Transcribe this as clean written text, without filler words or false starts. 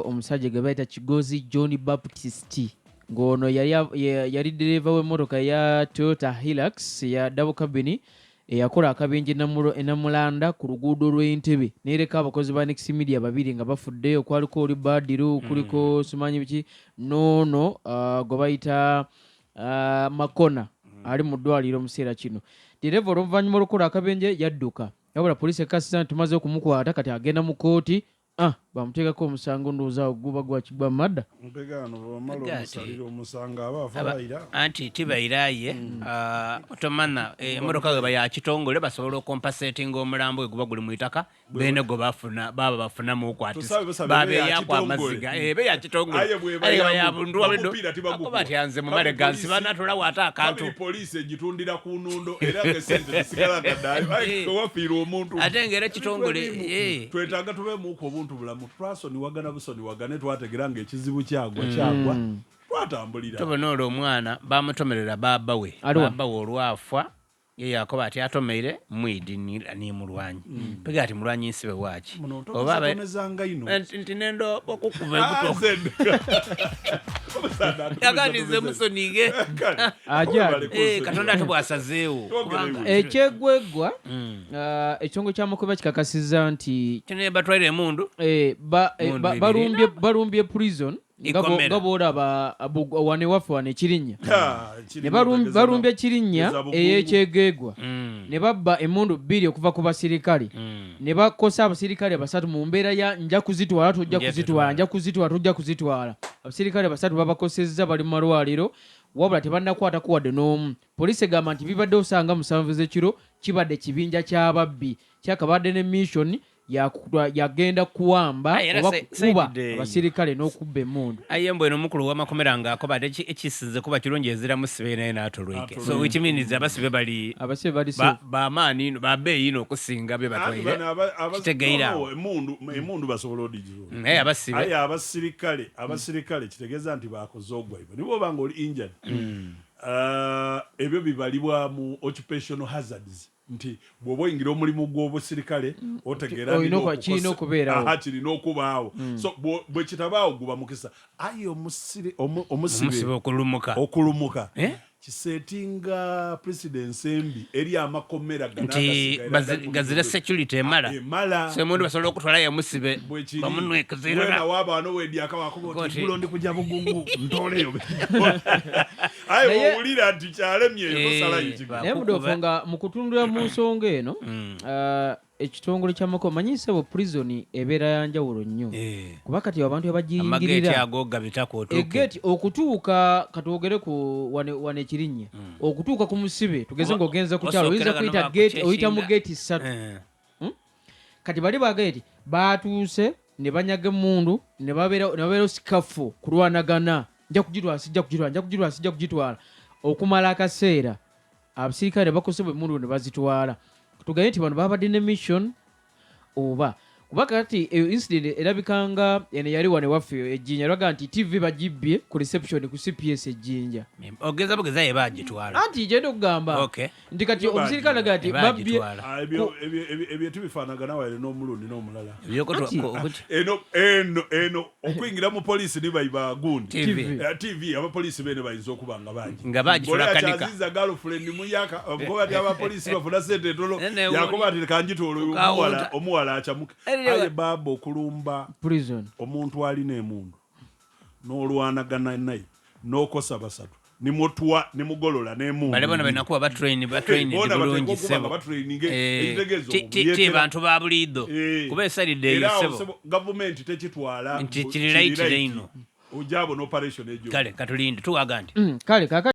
Omusajja gwe bayita Kigozi John Baptist, ng'ono yali ddereeva w'emmotoka ya Toyota Hilux ya double cabin eyakola akabenje e Namulanda ku luguudo lw'Entebbe n'ereka abakozi ba Next Media babiri nga bafudde. Okwaliko oli Badiru, kuliko simanyi biki, n'ono gwe bayita Makona ali mu ddwaliro mu kiseera kino. Ddereeva oluvannyuma olw'okukola akabenje yadduka, wabula poliisi ekakasizza nti tumaze okumukwata, kati agenda mu kkooti. Ah, bamuteekako omusango, ndowooza awo guba gwakigwa madda. Mpegano bwamala Gaati. Omusalira omusango aba afa bayira. Anti tibairaye tomana emotoka weba ya kitongole, basobola okompensatinga omulambo gwe guba guli mu itaka, bene gwe bafuna baba bafunamu Tusabe busabe ebe ya babeeyako kitongole. Amaziga ebe ya kitongole. Aye bweba Aye ya ya bundu, bundu wabedo omupiira tibagukuba. Akuba ati anze mumale Kabiri gansi banatolawo ate akantu. Kabiri poliisi egitundira ku nnundo era nga esente zisigala nga ddayo. Aye wafiirwa omuntu. Ate ng'era kitongole, Ebintu ebimu, twetaaga tubeemuku obuntu bulamu, twasoniwagana busoniwagane, twategera ng'ekizibu kyagwa kyagwa, twatambulira. Tobona olwo omwana bamutomerera baaba we. Aliwa? Baaba we olwafa, ye yakoba ati atomeire mwidi ni mulwanyi pega ati mulwanyi nsibe waaki. Muno Oba ntomezanga ino. Nti nendo okukuba embuto. Ah, nze omusaadha atomeza Agandi nze tomeza. musonige. Kale, Aja. webale kunsonyiwa. Katonda ate bwasazeewo. Twongere Kubanga- Ekyegwegwa, ekitongole ky'amakuba kikakasizza nti Kino batwaire emundu. Mundu ibiri. Balumbye prison nga Ikomera. nga bw'olaba wano ewaffe wano ekirinnya Ah, ne kirinnya balumbye kirinnya geza bugungu. Ey'ekyegegwa ne babba emmundu bbiri okuva ku basirikale ne bakosa abasirikale basatu mu mbeera ya nja kuzitwala, tojja Nja kuzitwala, kuzitwala. Nja kuzitwala, tojja kuzitwala. Abasirikale basatu babakosezza, bali mu malwaliro, wabula tebannakwatako wadde n'omu. Poliisi egamba nti bibadde osanga 7 z'ekiro, kibadde kibinja ky'ababbi kyakabadde ne mission yagenda kuwamba Aye, era oba kukuba saidde- abasirikale n'okubba emmundu. Aye mbwenu omukulu w'amakomera ng'akoba ati ekisize kuba kirungi, ezira musibe naye n'atolweke, so which means abasibe bali Abasibe bali ba- bamaani ino, babeeyi ino okusinga bye Anti batwaire. bano Kitegeera no, awo. Emundu basobola odigizuula. Naye abasibe Aye abasirikale kitegeeza nti bakoze ogwaibwe, niba oba nga oli injured, ebyo bibalibwa mu occupational hazards, nti bw'oba oyingira omulimu gw'obusirikale otegeera Olina nina kirina okubeerawo. Aha, kirina okubaawo. So bwe kitabaawo guba mukisa, aye omusibe omusibe okulumuka okulumuka Eh? kisetinga precedence embi eri amakomera gano nti agasigaira agali mu gazira bitundu. Security emala. Emala. So emundu basobola okutwalayo omusibe Bwekiri. bamunwekezerera. Wena waaba wano wedyaka wakuba oti Koti. gulo ndi kuja bugungu ntoleyo, aye bwowulira nti kyalemye eyo tosalayo kigambo. Naye mudoofu nga mu kutundula mu nsonga eno, ekitongole ky'amakubo, manyi ssebo, prison ebeera ya njawulo nnyo kuba kati abantu amageeti abagiyingirira ago gabitako otuuke egeeti okutuuka, katwogere ku wane ekirinnya, okutuuka ku musibe, tugeze ng'ogenza ku kyalo, oyinza Osookera kuyita gano geeti, oyita mu bakuchekinga. geeti ssatu. Kati bali bageeti batuuse ne banyaga emmundu ne babeerawo sikafu kulwanagana, nja kugitwala, sijja kugitwala, nja kugitwala, sijja kugitwala, okumala akaseera abasirikale bakosebwa emmundu ne bazitwala. Tugambe nti bano babadde ne mission oba kuba kati eyo incident erabikanga eno yali wano ewaffe ejjinja, lwaga nti TV bagibbye ku reception ku CPS ejjinja. Ogeza bugeza ye bagitwala. Anti gyenda okugamba nti kati Yo omusirikale aga nti babbye. Bagitwala. Ah, ebyo tubifaanagana waire n'omulundi n'omulala. Eno okuyingira mu poliisi nibayiba gundi TV. TV, abapoliisi bene bayinza okuba nga bangi Nga bagitwala Ng'oli kanika. akyaziza girlfriend muyaka, omukoba ati abapoliisi bafuna sente entono, Ne yakoba ati kanjitwala oyo Kawunta. omuwala acamuke. Aye baaba okulumba Prison. Omuntu alina emundu n'olwanagana naye n'okosa basatu nimutwa nimugolola n'emundu. Bale bona benakuba batrain batrained Bona bateekwa bulungi okuba nga sebo. batraininge, ekitegeeza Ti obuyekera. bantu ba buliido kuba esalidde eyo Era awo sebo. sebo, gavumenti tekitwala Nti kiri right ino. Ojabo n'operation ejo. Kale katulinde tuwaga nti Kale kaka.